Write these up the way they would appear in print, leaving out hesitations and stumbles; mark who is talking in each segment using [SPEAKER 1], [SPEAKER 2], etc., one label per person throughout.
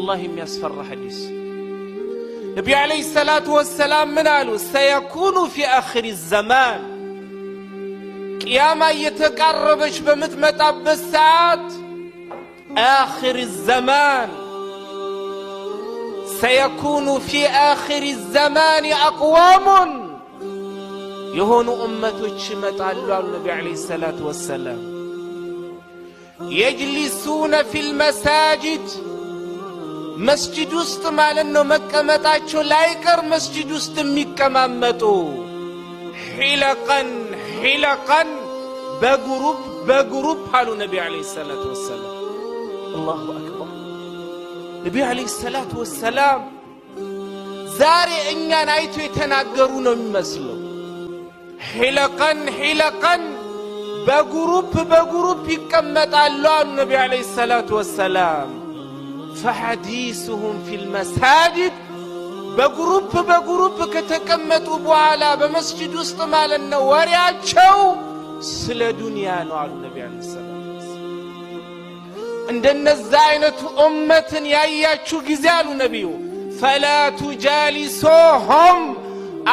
[SPEAKER 1] ወላሂ የሚያስፈራ ሐዲስ። ነቢዩ ዓለይሂ ሰላቱ ወሰላም ምን አሉ? ሰየኩኑ ፊ አኽሪ ዘማን፣ ቅያማ እየተቃረበች በምትመጣበት ሰዓት፣ آخر الزمان، سيكون في آخر الزمان أقوام፣ የሆኑ ኡመቶች ይመጣሉ አሉ ነቢ ዓለይሂ ሰላቱ ወሰላም። يجلسون في المساجد፣ መስጂድ ውስጥ ማለት ነው መቀመጣቸው ላይቀር፣ መስጂድ ውስጥ የሚቀማመጡ፣ حلقا حلقا፣ በ group በ group አሉ ነቢ ዓለይሂ ሰላቱ ወሰላም። አላሁ አክበር። ነቢዩ ዓለይሂ ሰላቱ ወሰላም ዛሬ እኛን አይቶ የተናገሩ ነው የሚመስለው። حلقا حلقا፣ በ group በ group ይቀመጣሉ አሉ ነቢ ዓለይሂ ሰላቱ ወሰላም። فحديثهم في المساجد፣ በ group በ group ከተቀመጡ በኋላ በመስጂድ ውስጥ ማለት ነው፣ ወሬያቸው ስለ ዱንያ ነው አሉ ነቢ ዓለይሂ ሰላቱ ወሰላም። እንደነዛ አይነቱ ኡመትን ያያችሁ ጊዜ አሉ ነቢዩ፣ فلا تجالسوهم፣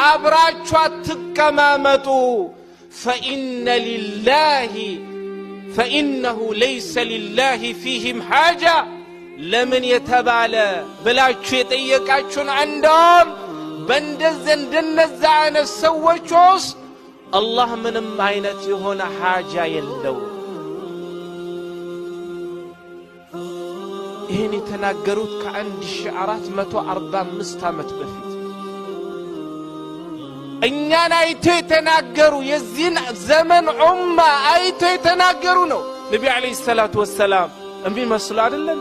[SPEAKER 1] አብራችሁ አትቀማመጡ። فإن لله فإنه ليس لله فيهم حاجة። ለምን የተባለ ብላችሁ የጠየቃችሁን እንደውም በእንደዚ እንደነዛ አይነት ሰዎች ውስጥ አላህ ምንም አይነት የሆነ ሓጃ የለው። ይህን የተናገሩት ከ1445 ዓመት በፊት እኛን አይቶ የተናገሩ፣ የዚህን ዘመን ዑማ አይቶ የተናገሩ ነው ነቢ ዓለይሂ ሰላቱ ወሰላም። የሚመስሉ አይደለም።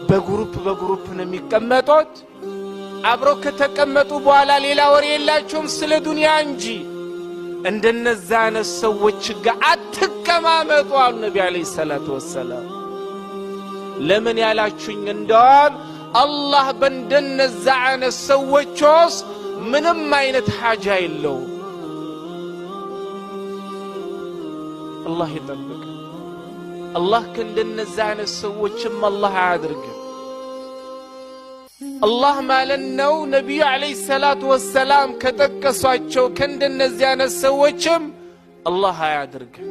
[SPEAKER 1] በ group በ group ነው የሚቀመጡት። አብረው ከተቀመጡ በኋላ ሌላ ወሬ የላቸውም ስለ ዱንያ እንጂ። እንደነዛ አይነት ሰዎች ጋር አትቀማመጡ አሉ ነቢ ዓለይሂ ሰላቱ ወሰላም። ለምን ያላችሁኝ እንደሆን አላህ በእንደነዛ አይነት ሰዎች ውስጥ ምንም አይነት ሓጃ የለውም። አላህ ይጠብቅ። አላህ ከእንደነዛ አይነት ሰዎችም አላህ አያድርግን። አላህ ማለት ነው ነቢዩ ዓለይሂ ሰላቱ ወሰላም ከጠቀሷቸው ከእንደነዚህ አይነት ሰዎችም አላህ አያድርግን።